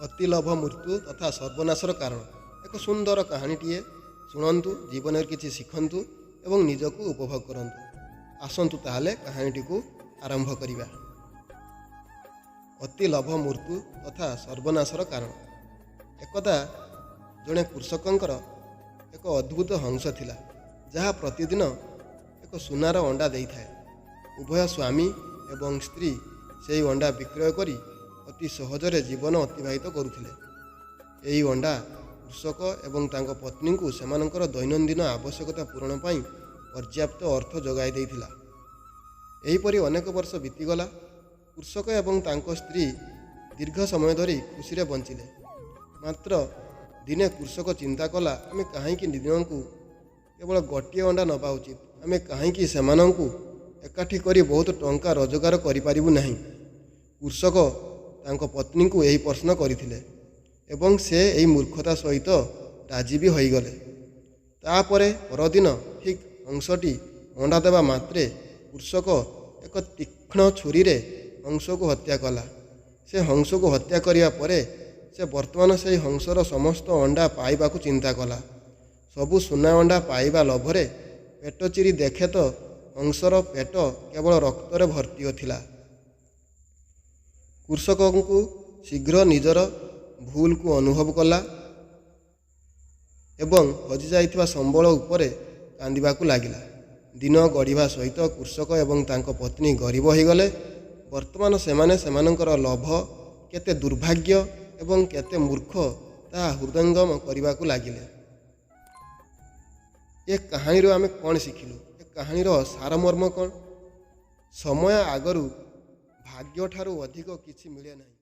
ଅତି ଲୋଭ ମୃତ୍ୟୁ ତଥା ସର୍ବନାଶର କାରଣ। ଏକ ସୁନ୍ଦର କାହାଣୀଟିଏ ଶୁଣନ୍ତୁ, ଜୀବନରେ କିଛି ଶିଖନ୍ତୁ ଏବଂ ନିଜକୁ ଉପଭୋଗ କରନ୍ତୁ। ଆସନ୍ତୁ ତାହେଲେ କାହାଣୀଟିକୁ ଆରମ୍ଭ କରିବା। ଅତି ଲୋଭ ମୃତ୍ୟୁ ତଥା ସର୍ବନାଶର କାରଣ। ଏକଦା ଜଣେ କୃଷକଙ୍କର ଏକ ଅଦ୍ଭୁତ ହଂସ ଥିଲା, ଯାହା ପ୍ରତିଦିନ ଏକ ସୁନାର ଅଣ୍ଡା ଦେଇଥାଏ। ଉଭୟ ସ୍ୱାମୀ ଏବଂ ସ୍ତ୍ରୀ ସେହି ଅଣ୍ଡା ବିକ୍ରୟ କରି ଅତି ସହଜରେ ଜୀବନ ଅତିବାହିତ କରୁଥିଲେ। ଏହି ଅଣ୍ଡା କୃଷକ ଏବଂ ତାଙ୍କ ପତ୍ନୀଙ୍କୁ ସେମାନଙ୍କର ଦୈନନ୍ଦିନ ଆବଶ୍ୟକତା ପୂରଣ ପାଇଁ ପର୍ଯ୍ୟାପ୍ତ ଅର୍ଥ ଯୋଗାଇ ଦେଇଥିଲା। ଏହିପରି ଅନେକ ବର୍ଷ ବିତିଗଲା। କୃଷକ ଏବଂ ତାଙ୍କ ସ୍ତ୍ରୀ ଦୀର୍ଘ ସମୟ ଧରି ଖୁସିରେ ବଞ୍ଚିଲେ। ମାତ୍ର ଦିନେ କୃଷକ ଚିନ୍ତା କଲା, ଆମେ କାହିଁକି ଦିନକୁ କେବଳ ଗୋଟିଏ ଅଣ୍ଡା ନେବା ଉଚିତ? ଆମେ କାହିଁକି ସେମାନଙ୍କୁ ଏକାଠି କରି ବହୁତ ଟଙ୍କା ରୋଜଗାର କରିପାରିବୁ ନାହିଁ? କୃଷକ ତାଙ୍କ ପତ୍ନୀଙ୍କୁ ଏହି ପ୍ରଶ୍ନ କରିଥିଲେ ଏବଂ ସେ ଏହି ମୂର୍ଖତା ସହିତ ରାଜି ବି ହୋଇଗଲେ। ତାପରେ ପରଦିନ ଠିକ୍ ହଂସଟି ଅଣ୍ଡା ଦେବା ମାତ୍ରେ କୃଷକ ଏକ ତୀକ୍ଷ୍ଣ ଛୁରୀରେ ହଂସକୁ ହତ୍ୟା କଲା। ସେ ହଂସକୁ ହତ୍ୟା କରିବା ପରେ ସେ ବର୍ତ୍ତମାନ ସେହି ହଂସର ସମସ୍ତ ଅଣ୍ଡା ପାଇବାକୁ ଚିନ୍ତା କଲା। ସବୁ ସୁନା ଅଣ୍ଡା ପାଇବା ଲୋଭରେ ପେଟ ଚିରି ଦେଖେ ତ ହଂସର ପେଟ କେବଳ ରକ୍ତରେ ଭର୍ତ୍ତି ଥିଲା। କୃଷକଙ୍କୁ ଶୀଘ୍ର ନିଜର ଭୁଲକୁ ଅନୁଭବ କଲା ଏବଂ ହଜିଯାଇଥିବା ସମ୍ବଳ ଉପରେ କାନ୍ଦିବାକୁ ଲାଗିଲା। ଦିନ ଗଡ଼ିବା ସହିତ କୃଷକ ଏବଂ ତାଙ୍କ ପତ୍ନୀ ଗରିବ ହୋଇଗଲେ। ବର୍ତ୍ତମାନ ସେମାନେ ସେମାନଙ୍କର ଲୋଭ କେତେ ଦୁର୍ଭାଗ୍ୟ ଏବଂ କେତେ ମୂର୍ଖ ତାହା ହୃଦୟଙ୍ଗମ କରିବାକୁ ଲାଗିଲେ। ଏ କାହାଣୀରୁ ଆମେ କ'ଣ ଶିଖିଲୁ? ଏ କାହାଣୀର ସାରମର୍ମ କ'ଣ? ସମୟ ଆଗରୁ ଭାଗ୍ୟଠାରୁ ଅଧିକ କିଛି ମିଳେ ନାହିଁ।